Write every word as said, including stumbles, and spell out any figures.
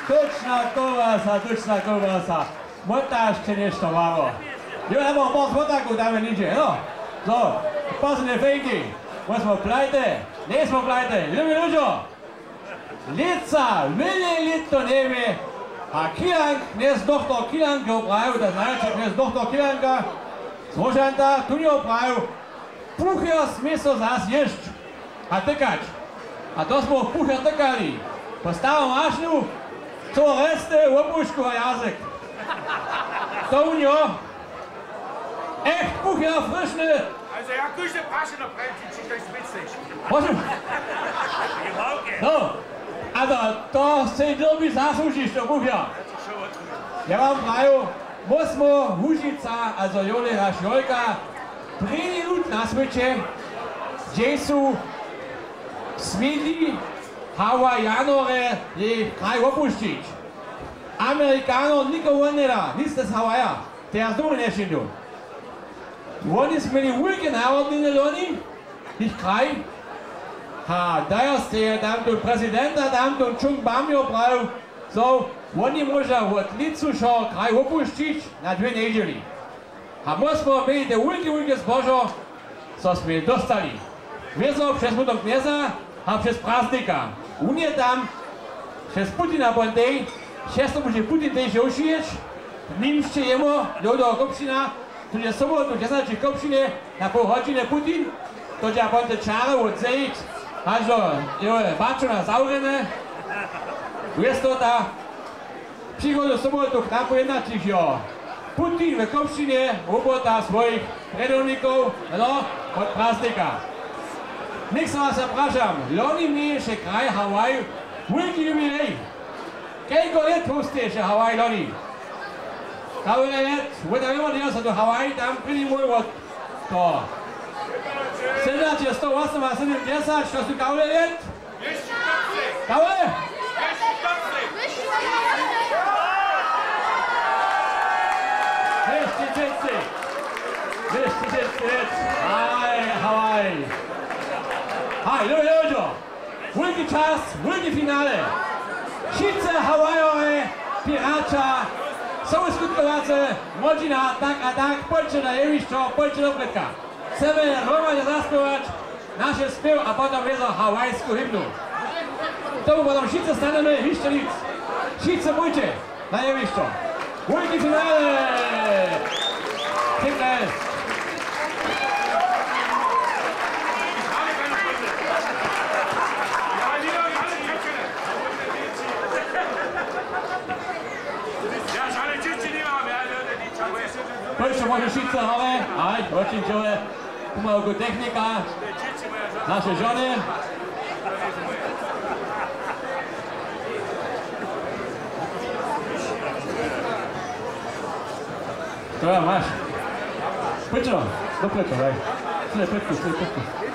Tučna kołbasa, tučna kołbasa. Mótaš će něšto mało. Jo, ja mam moc mótaku, damy niže, no. So, pozorne fejki. My smo plajte. Njejsmo plajte. Lubi ludźo. Lětsa, wjele lět to njewě. A Kilank, knjez doktor Kilank, jo, prajił, to znajće, knjez doktor Kilanka, z Róžanta, tu njo prajił, puchjer smě so zas jěsć a tykać. A to smo puchjer tykali. Po starym mašnu, co reste, wopušću a jazyk. To u njo. Echt puchjer fryšny. Also, ja, kóžde prašenje prajić, či to je zbytnje. Prosim. No, a to, to sej dyrbi zasłužić, to puchjer. Ja wam prajił, my smo Łužica, also Jolej hač Jolka, prěni lud na swěće, hdźež su směli Hawajanorje jejich kraj wopušćić. Amerikanor nikoho njeda, nic z Hawaja, te ja znowu njepřińdu. Woni směli wulke narodniny loni, jich kraj. Ha, dajo steje tamtón prezidenta, tamtón čung bamjo prajił, zo woni móža wot lětsu wšo kraj wopušćić na dwě njedźeli. A my smo měli te wulke, wulke zbožo, co smy dóstali. Wězo přez Mutom Knjeza a přez Prazdnika. Wón je tam přez Putina pontej, přez to móže Putin tež jewšijeć, nimsće jemu do toho kopšina, tu je sobotu dźesaćich kopšinje na poł hodźiny Putin, to dźa ponte čary wot zejk, hač do jeho bačona zawrjene, wěstota. Přichodu sobotu knapo jednaćich jo. Putin w Kopšinje wobłota swojich rjedownikow, no, wot Prazdnika. Něk so was ja prašam, loni měješe kraj Hawaii wulki jubilej. Kelko lět powsteješe Hawaii loni? Kawle lět, wóda wěmo, so do Hawaii tam prěni mój wot to. Sedmnaće sto wosomasydomdźesać, to su kawle lět? Kawle? Wěsći wěcy. Wěsći wěcy lět. Haj, Hawaii. Haj, jo, jo, jo. Wulki čas, wulki finale. Wšitcy Hawaiorje, pěraća, sobuskutkowacy, młodźina, tak a tak, póńdźće na jewišćo, póńdźće do prědka. Chcemy hromadnje zaspěwać naše spěw a potom wězo hawajsku hymnu. Tomu potom wšitcy stanemy, hišće nic. Wšitcy póńdźće na jewišćo. Wulki finale! Fitness! Pójdźće, móžu wšitcy, ale, aj, wróćić, ale. Pomałku technika, naše žony. To ja maš. Pójdź, no, do pleca, daj. Slej, plecy, slej, plecy.